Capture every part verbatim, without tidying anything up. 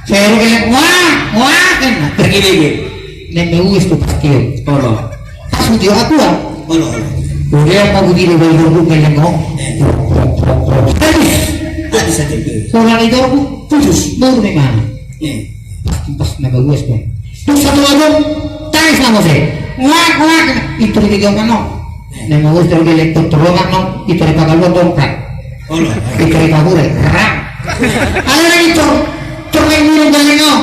Sai ro geleng, wah, wah, kan. Pergi dege. Nang ma uas tu patio. Olo. Pas patio aku ah. Olo, olo. Udah apa budi lo beli dorbu geleng, oh. Eh. Habis. Habis aja itu. Orang itu aku putus, baru memang. Eh. Pas, pas nama uas, Bang. Terus satu lagu, tangis nama saya. Wah, wah, itu di tiga mana? Nang ma uas tu geleng tu terowongan, no. Itu di pagal lo tongkat. Olo. Itu di kabur, eh. Rak. Ada lagi, Cor. Cor, main minum geleng, no.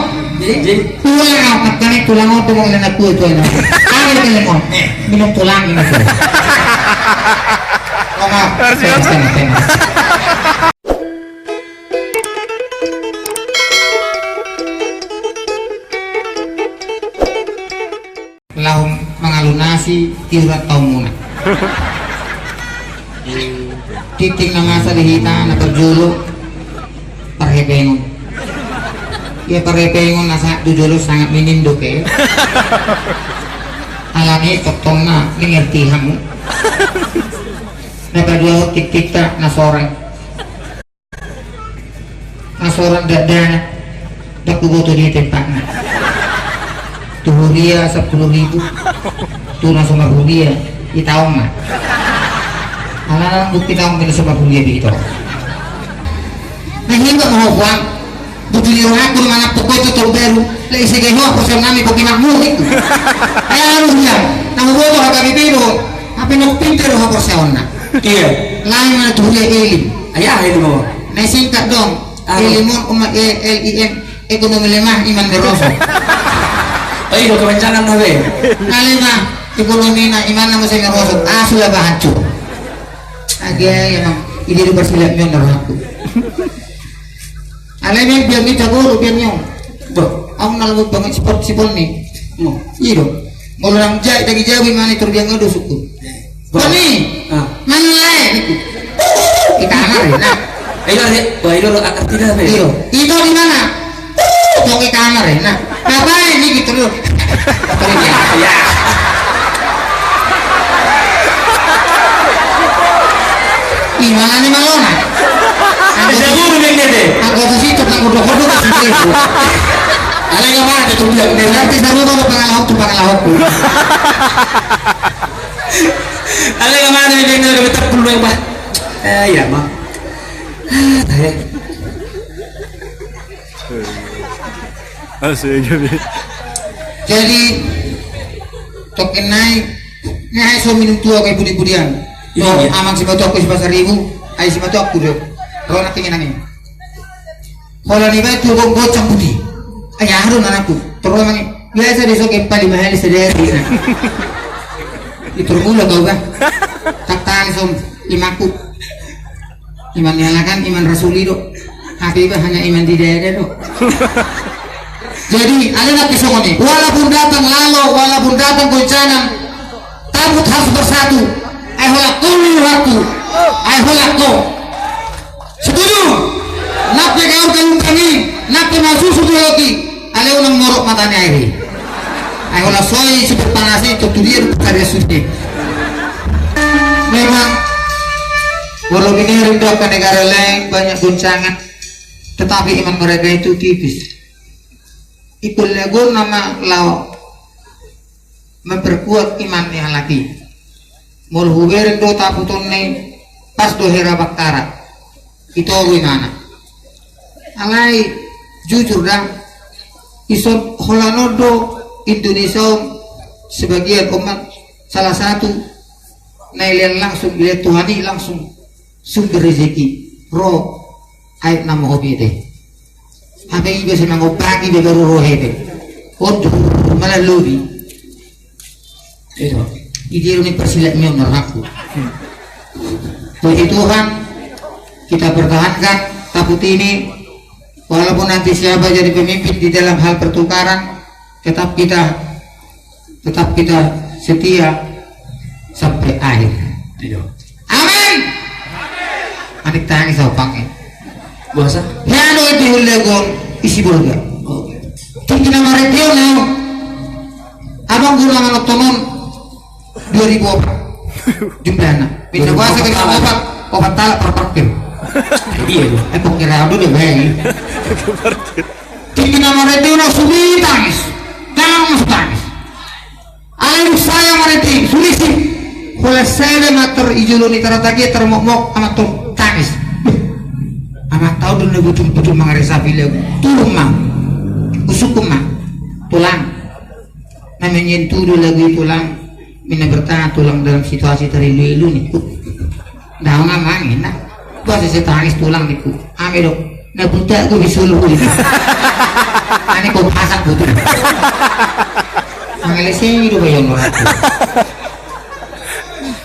Jadi? Tulang, no. Makanya tulang, no, tulang, no, tulang, no. Ada geleng, no. Eh. Minum tulang, ini, Cor. Oh, maaf. Harus diocor. Tengah, tengah, tengah. Laho mangalunasi iuran taonmuna. Tingting na masa di hita na parjolo parhepengon. Ia parhepengon na sahat tu jolo sangat minim dope. Alani tongtong na mengerti hamu. Na paduahon tingtingta na sorang. Asoran dakdanak, ndang huboto dia tempatna. Tu huria sampulu ribu, tu na so marhuria, itaon ma. Alana bukti taon ma na so marhuria di ito. Na himba ma ho puang, bukti di rohangku na manang pokokna tu tolu beru, le ise ge ho porseon nami bukti makmur itu. Aya alu dia, na huboto hagabe bedo, hape nok pinter ho porseonna. Iya. Lain ma na tu huria elim. Aya, itu mau. Na singkat dong. Ah. Elim on, umat, e, L I M, ekonomi lemah, iman merosot. Oh, iya, kebencangan, Nabe. Na lemah ekonomi na, iman na masa merosot. Ah, sudah bahan cu. Age, ya, Mang. Ini di persilat nyon, neraka. Alai, Bang, biar ni jago, biar nyon. Bah. Aku nal buat banget sipot, sipot ni. Mau. Iya dong. Mau orang jahit lagi jauh, mana terbiang ada suku. Bani, mana lae? Di kamar ya, nah. Ayo, Rek. Wah, itu lo akar tidak, Rek. Iyo. Itu di mana? Tong di kamar ya, nah. Ngapain ini gitu lo? Pergi. Ya. Di mana nih malona? Bisa guru nih, deh. Aku tuh situ, aku udah, udah, udah, udah. Ada yang mana tuh, dia? Berarti seru banget pengalaman tuh, pengalaman. Alai nga mana ni, dia udah betul dulu, Pak. Eh, iya, Mang. Ah, tahe. Asik, gitu. Jadi, tokin nai, nai so minum tua kayak budi-budian. Iya, iya. Amang si Batu aku si Pasar Ibu, ai si Batu aku deh. Rona keinginan ini. Holan iba tu gong gocang putih. Ai aha do anakku. Terus mangi. Biasa di soke pali mahali sedari. Itu mula kau bah. Tatang som imaku. Iman ni anakan, iman rasuli do. Tapi iba hanya iman di dada do. Jadi, ada nanti songoni. Walaupun datang lalu, walaupun datang goncangan, tabut harus bersatu. Ai holan ko, aku. Ai holan ko. Setuju? Nang pe gaur galumpang i, nang pe masusu di hoti, alai unang morot mata ni air i. Ai holan soi super panas i, tontu dia do pasaria sude. Memang, walau Binering do angka negara lain banyak goncangan, tetapi iman mereka itu tipis. Ikut legon nama lao memperkuat iman ni halak i. Molo hubereng do taputon ni pas do hera baktara. Ito do imana. Alai jujur da. Ison holan on do Indonesia on sebagian umat salah satu na ilean langsung, ilean Tuhan i langsung sumber rezeki. Ro Aek nama hobi ete. Hape iba sai mangombaki iba baru roha ete. On tu malah lobi. Itu. Ijiruni persilat nyo nerhaku. Puji Tuhan, kita pertahankan taput ini. Walaupun nanti siapa jadi pemimpin di dalam hal pertukaran, tetap kita tetap kita setia sampai akhir. Iya. Amin. Adik tangis apa pakai? Puasa? Ya, no, itu legon isi bolga. Oh. Tinggi nama radio now. Abang guru nama nontonon dua ribu opat. Jumlahnya. Minta puasa ke lima opat. Opat talak per parkir. Iya, iya. Eh, kok kira aduh deh, baik. Parkir. Tingki na marende on, sude tangis. Tangis, tangis. Alai dung sae marende, sude sip. Holan sada ma tar i jolo ni taratak i, tarmokmok, amanta on tangis. Amanta on do na butul-butul mangaresapi lagu. Turun ma. Husungkun ma. Tulang. Na menyentuh do lagu i, Tulang. Mina bertahan, Tulang, dalam situasi terilu-ilu, ningku. Daong amang, enak. Boasa sai tangis, Tulang, ningku. Ame do. Na buta do di solo, ningku. Ani ko pasak buta. Mangalesei do bayon orang.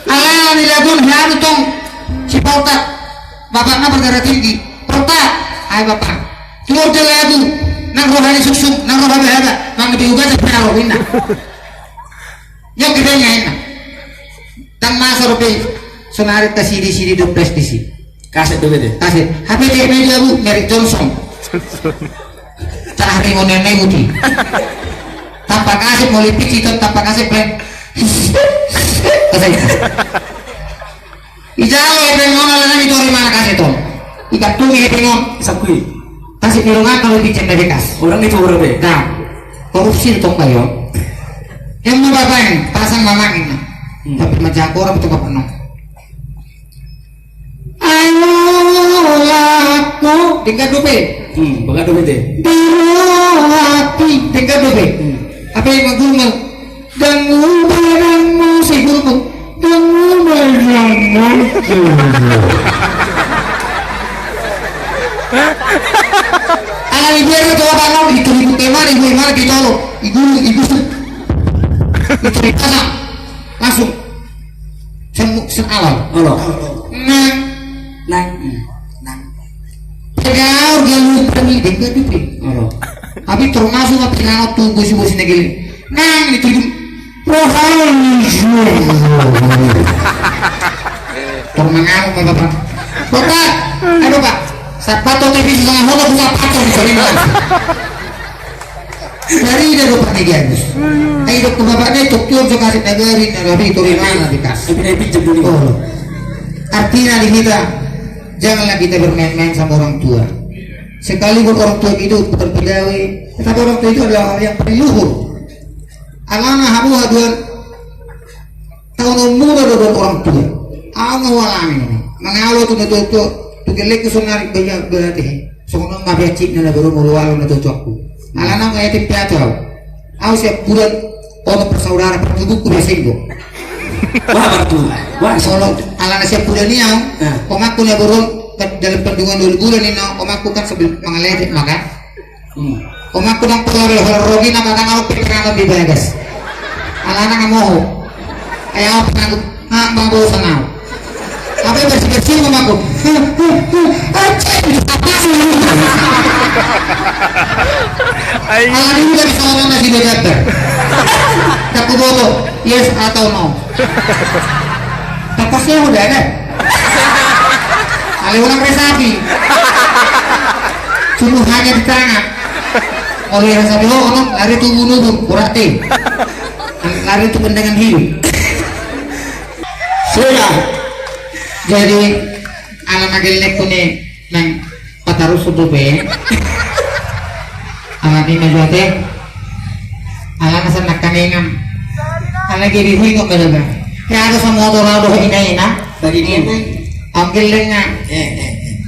Ala ni lagu on, hea do tong. Si Porta. Bapakna berdarah tinggi. Porta. Ai bapa. Tuor jala lagu. Nang roha ni sungsung, nang roha bahaba. Mang di uga japa ro, inna. Nyok gede ngai na. Tang masa dope. Sonari ta sidi-sidi do pres disi. Kaset do bete. Kaset. Hape de media bu, merek Johnson. Cah ringo nene guti. Tanpa kaset mau lipik itu, tanpa kaset pen. Kaset. Ijalo hepeng on ala nami tori mana kaset on. Ikat tumi hepeng on. Sakui. Kasih di rumah kalau di cendera bekas. Orang itu orang be. Nah, korupsi itu tong bayo. Yang mau bapak ini pasang mamang ini. Hmm. Tapi macam orang itu bapak no. Ayo laku. Tingkat dupe. Hmm, bakat dupe te. Diro api. Tingkat dupe. Hmm. Apa yang ngomong? Dangu badanmu si guru, dangu badanmu. Ala ni biar tu apa kau itu ribut tema, ribut tema di tolo, ibu ibu. Itu dipasang langsung. Semu sen awal. Olo. Nang. Nang. Nang. Tegar galu perni dengga dupe. Olo. Tapi termasuk apa yang tu bosi-bosi negeri. Nang itu. Rohani. Termangamu bapak. Bapak, ayo bapak. Sapato T V setengah hono buka patok di sini. Dari dia do panitia Agus. Ai dok tu bapak ni, dok tuan so kasih nagari, nagari itu di mana di kas. Tapi dia pinjam dulu. Oh. Artinya di kita, janganlah kita bermain-main sama orang tua. Sekalipun orang tua itu bukan pegawai, tetapi orang tua itu adalah orang yang paling luhur. Alana hamu haduan. Taon on mura do dohot orang tua. Au ma hualami. Mangalo tu na tuatua. Tu gellengku sonari baja berarti. Songon on ma biacik na na baru molo alo na tuatuaku. Alana nga yatim piatu au. Au siap bulan. Ono persaudara pertubuhku biasa inggo. Wah, pertu. Wah, solo. Alana siap bulan ni au. Nah. Omakku na baru dalam pendungan dua bulan ni na omakku kan sebelum mangalete maka. Hmm. Omakku nang pola be holan rogi na kadang au pe penganon di bagas. Alana nga moho. Ai au penganon, ah, bang bosan au. Apa bersih-bersih omakku. Anjing. Ai. Alana ini dari sana nasi dia dapat. Tak kuboto, yes atau no. Tapasnya udah ada. Ale orang resapi. Cuma hanya di tangan. Oleh resapi lo ono lari tu bunuh berarti. Lari tu dengan hidup. Sudah. Jadi anak lagi lekune nang Patarus sudo be. Ala ni na jua te. Ala na sana kanengan. Ala gede hingo kada ba. Ya ada sama motor au do ina ina. Bagi dia. Angkel lenga. Eh, eh, eh.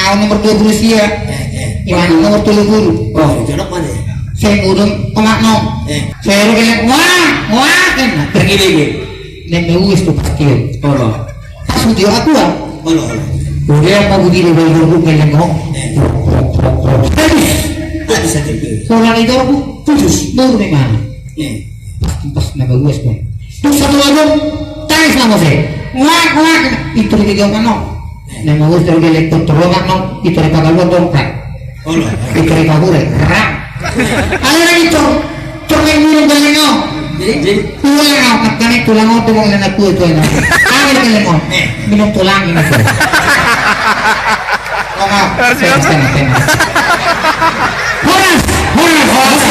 Au nomor dua puluh sia. Eh, eh. Iwan nomor tiga puluh. Oh, jorok mana? Saya mudun omak nom. Eh. Saya ru kena wah, wah kan. Pergi lagi. Neme uis tu pastian. Olo. Pas uji aku ah. Olo, olo. Udah apa budi lo bayi dorbu keleng ho. Eh. Habis. Habis aja. Orang itu aku putus. Baru di mana? Eh. Pas na bagus pun. Terus satu lagu. Tangis nama saya. Wak wak. Itu di tiga mana? Eh. Nama uis dari keleng terowak no. Itu di pakaluan dongkrak. Olo. Itu di kabure. Rak. Ada lagi cor. Cor yang minum keleng ho. Jadi? Jadi? Tulang au, makana tulang au tu mangina na kue tu anak. Ambil keleng ho. Eh. Minum tulang ini tu. Horas, horas, horas.